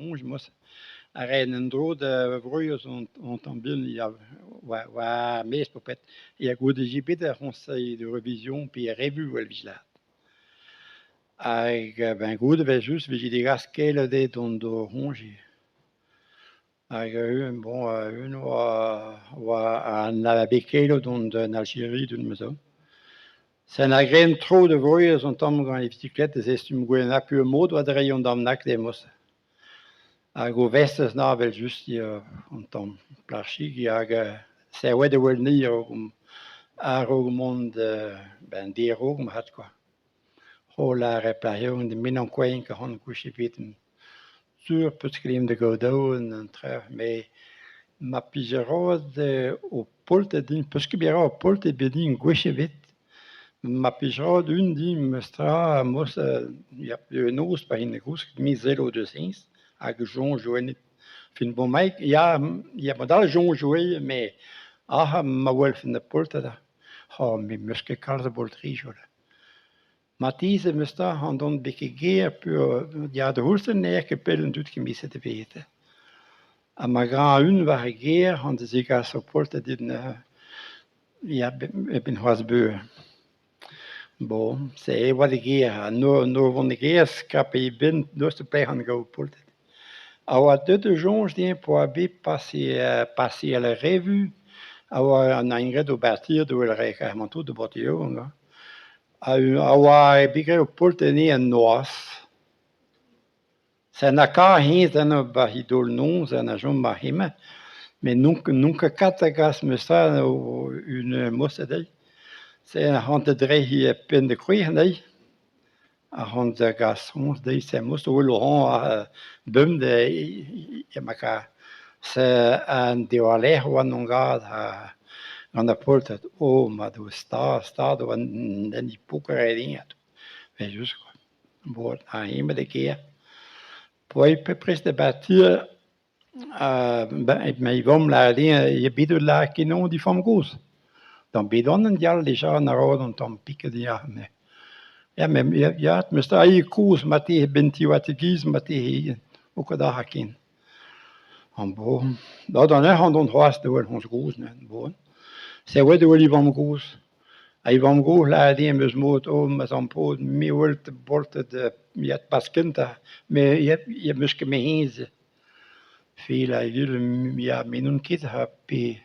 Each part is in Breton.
soñj 'm eus a raen en-dro da vreuriezh an tamm bihan ya war ar maez bepred ya goude 'vije bet ar c'hoñseil de révision pe revu evel 'vije lâret. Hag a-benn goude evel-just e vije degaset keloù dezhe dont d'o c'hoñje. Hag bon un oa oa a bet keloù dont d'an Aljeri d'un 'meus aon. Se 'na graet tro da vreuriezh un tamm gant e visiklet da zestum gwellañ peseurt mod 'oa da reiñ un tamm bennak dezhe mod-se. Hag o vestrez 'na evel-just ya un tamm plac'hig hag serret e oa anezhi a-raok mont 'ba 'n deroù mat kwa. O lâret plac'h yaouank din me n'ankouain ket ac'hann gwech ebet sur 'peus ket da gaout aon an traoù met ma 'pije roet ho poltred din 'peus ket bet roet ho poltred ebet din gwech ebet. Ma 'pije roet unan din memes tra mod-se ya fenoz pa 'in da gousket me 'sello deus hennezh hag e soñjo ennon. Fin bremaik ya ya mod-all soñj zo ivez met ac'hann ma welfen ar poltred oh me 'meus ket kalz a boltredoù. Marteze memes tra on dont betek gêr peogwir ya d'ar c'houlz-se n'aer ket pell an dud kement-se da welet. Ha ma gra unan war e gêr an da zegas ur poltred din ya a-benn c'hoazh beure. Bon, se e oa da gêr ha nor vont da gêr skrapañ e benn daoust ha pelec'h on gaout poltred. A oa deuet da soñj din p'oa bet paseal ar revu a oa an graet o bartier tout ar paotr yaouank ha a oa bet graet ur poltred anezhi en noazh. Se na kar hennezh eno 'ba e daol-noz ha na chom 'ba hemañ met n'on ket kat da gas memes tra un mod-se dezhi. Se c'hoant da drec'hiñ penn da gwrez anezhi ha c'hoant da gas soñj dezhi se mod a wel oc'h bemdez ma kar se an dewarlerc'h e oan gant gant ar poltred oh ma Doue stad e oan evel-just kwa. Bon ha eñ da gêr. P'oa prest da bartial ma vamm 'lâre din eo bet o lâret kenañ d'e vamm-gozh. Tamm ebet on en diaoul dija a-raok un tamm piked ya met ya met ya memes tra eo kozh marteze 'benn diwezhat marteze n'eo ket aze ken. Bon da lec'h on dont c'hoazh da welet hon gozh neuze bon. Se oa da welet e vamm-gozh ha e vamm-gozh 'lâre din memes mod oh ma zamm paotr me 'wel poltred ya 'paz kentañ met 'meus ket bet hennezh. Ya me n'on ket ha pe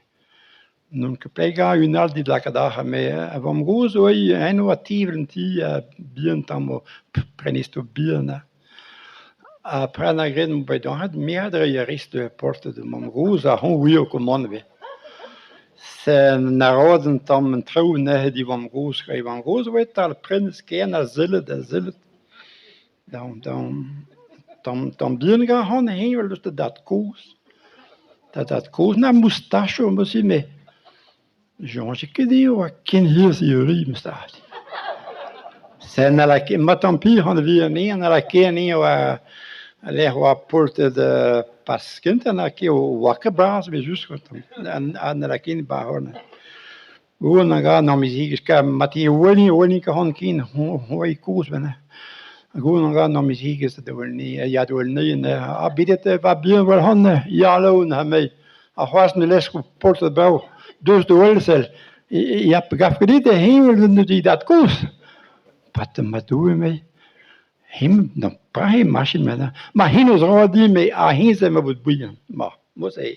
n'on ket plegañ un all evit lakaat arc'hant met ar vamm-gozh zo eno oa tevel en ti ha bihan tamm prenestroù bihan ha prenañ graet 'm boa me a dre poltred mamm-gozh ha c'hoant 'ouio ket mann ebet. Se na roet un tamm an traoù neuze d'e vamm-gozh, e vamm-gozh oa e-tal prenestr ken ha sellet ha sellet. Tamm tamm tamm bihan gant heñvel eus da dad-kozh. Da dad-kozh na moustachoù 'm eus met ne soñje ket eo oa ken hir memes tra. Se n'halla ket ma tamm bihan anezhañ n'halla ket anezhañ war lec'h oa poltred pas kentañ n'a ket 'oa ket bras evel-just ha n'halla ket 'ba marteze ken kozh ya ha c'hoazh me 'lesko poltred brav deus da welet sell ya 'gav ket dit eo heñvel ouzh e dad-kozh ? Ma Doue 'me hemañ petra eo machin ma hennezh 'ra din met ha hennezh emañ bout bihan ma mod-se eo.